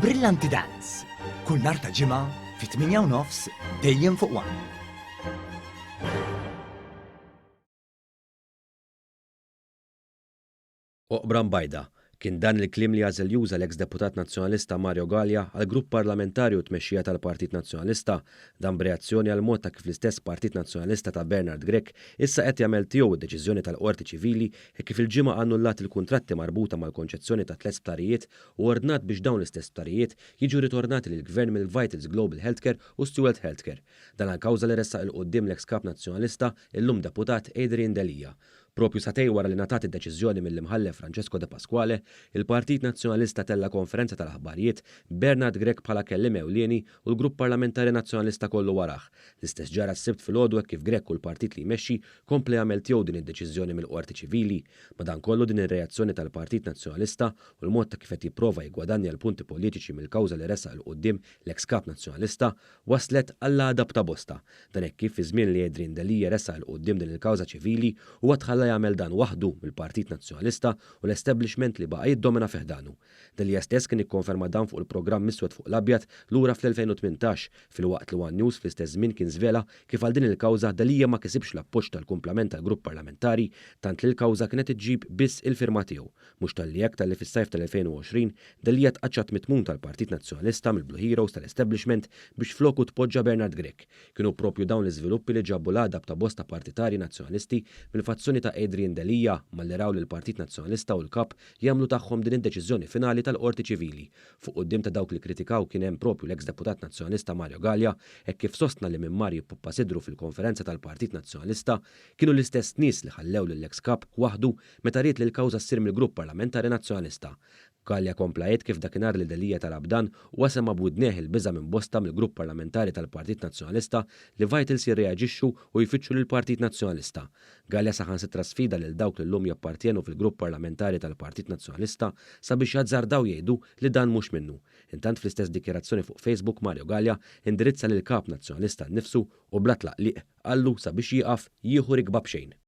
Brillanti Dance, kull nhar ta' Ġimgħa fit-8 u nofs dejjem fuq One. Oqbra mbajda. Kien dan il-kliem li għażel juża l-eks Deputat Nazzjonalista Mario Galea għall-Grupp Parlamentari u t-tmexxija tal-Partit Nazzjonalista. Dan b'reazzjoni għall-mod ta' kif l-istess Partit Nazzjonalista ta' Bernard Grech issa qed jagħmel tiegħu d-deċiżjoni tal-Qorti Ċivili hekk kif il-Ġimgħa annullat il-kuntratti marbuta mal-konċezzjoni ta' tlett sptarijiet u ordnat biex dawn l-istess sptarijiet jiġu ritornati lill-Gvern mill-Vitals Global Healthcare u Steward Healthcare. Dan għall-kawża li ressaq 'il quddiem l-eks Kap Nazzjonalista, illum Deputat Adrian Delia. Proprju sagħtejn wara li ngħatat id-deċiżjoni mill-Imħallef Francesco Depasquale, il-Partit Nazzjonalista tella' konferenza tal-aħbarijiet b'Bernard Grech bħala kelliem ewlieni u l-Grupp Parlamentari Nazzjonalista kollu warah. L-istess ġara s-Sibt filgħodu hekk kif Grech u l-partit li jmexxi kompla jagħmel tiegħu din id-deċiżjoni mill-Qorti Ċivili. Madankollu din ir-reazzjoni tal-Partit Nazzjonalista u l-mod ta' kif qed jipprova jiggwadanja l-punti politiċi mill-kawża li ressaq 'il quddiem l-eks Kap Nazzjonalista wasslet għall-għadab ta' bosta. Dan hekk kif fi żmien li Adrian Delia ressaq 'il quddiem din il-kawża ċivili, huwa tħalla jagħmel dan waħdu mill-Partit Nazzjonalista u l-establishment li baqa' jiddomina fi ħdanu. Delia stess kien ikkonferma dan fuq il-programm Iswed fuq l-Abjad lura fl-2018, filwaqt li one News fl-istess żmien kien żvela kif għal din il-kawża Delia ma kisibx l-appoġġ tal-kumplament tal-grupp parlamentari tant li l-kawża kienet iġġib biss il-firma tiegħu. Mhux talli hekk talli fis-sajf tal-2020 Delia tqaċċat mit-tmun tal-Partit Nazzjonalista mill-Blue Heroes tal-establishment biex floku tpoġġa Bernard Grech. Kienu proprju dawn l-iżviluppi li ġabu l-għadab ta' bosta partitarji Nazzjonalisti mill-fazzjoni ta' Adrian Delia malli raw lill-Partit Nazzjonalista u l-Kap jagħmlu tagħhom din id-deċiżjoni finali tal-Qorti Ċivili. Fuq quddiem ta' dawk li kkritikaw kien hemm proprju l-eks Deputat Nazzjonalista Mario Galea hekk kif sostna li min mar jippuppa sidru fil-konferenza tal-Partit Nazzjonalista kienu l-istess nies li ħallew lill-eks Kap waħdu meta ried li l-kawża ssir mill-Grupp Parlamentari Nazzjonalista. Galea kompla jgħid kif dakinhar li Delia talab dan, huwa sema' b'widnejh il-biża' minn bosta mill-Grupp Parlamentari tal-Partit Nazzjonalista li Vitals jirreaġixxu u jfittxu lill-Partit Nazzjonalista. Galea saħansitra sfida lil dawk li llum jappartjenu fil-Grupp Parlamentari tal-Partit Nazzjonalista sabiex jazzardaw jgħidu li dan mhux minnu. Intant fl-istess dikjarazzjoni fuq Facebook Mario Galea indirizza lill-Kap Nazzjonalista nnifsu u bla tlaqliq qallu sabiex jieqaf jieħu rikba b'xejn.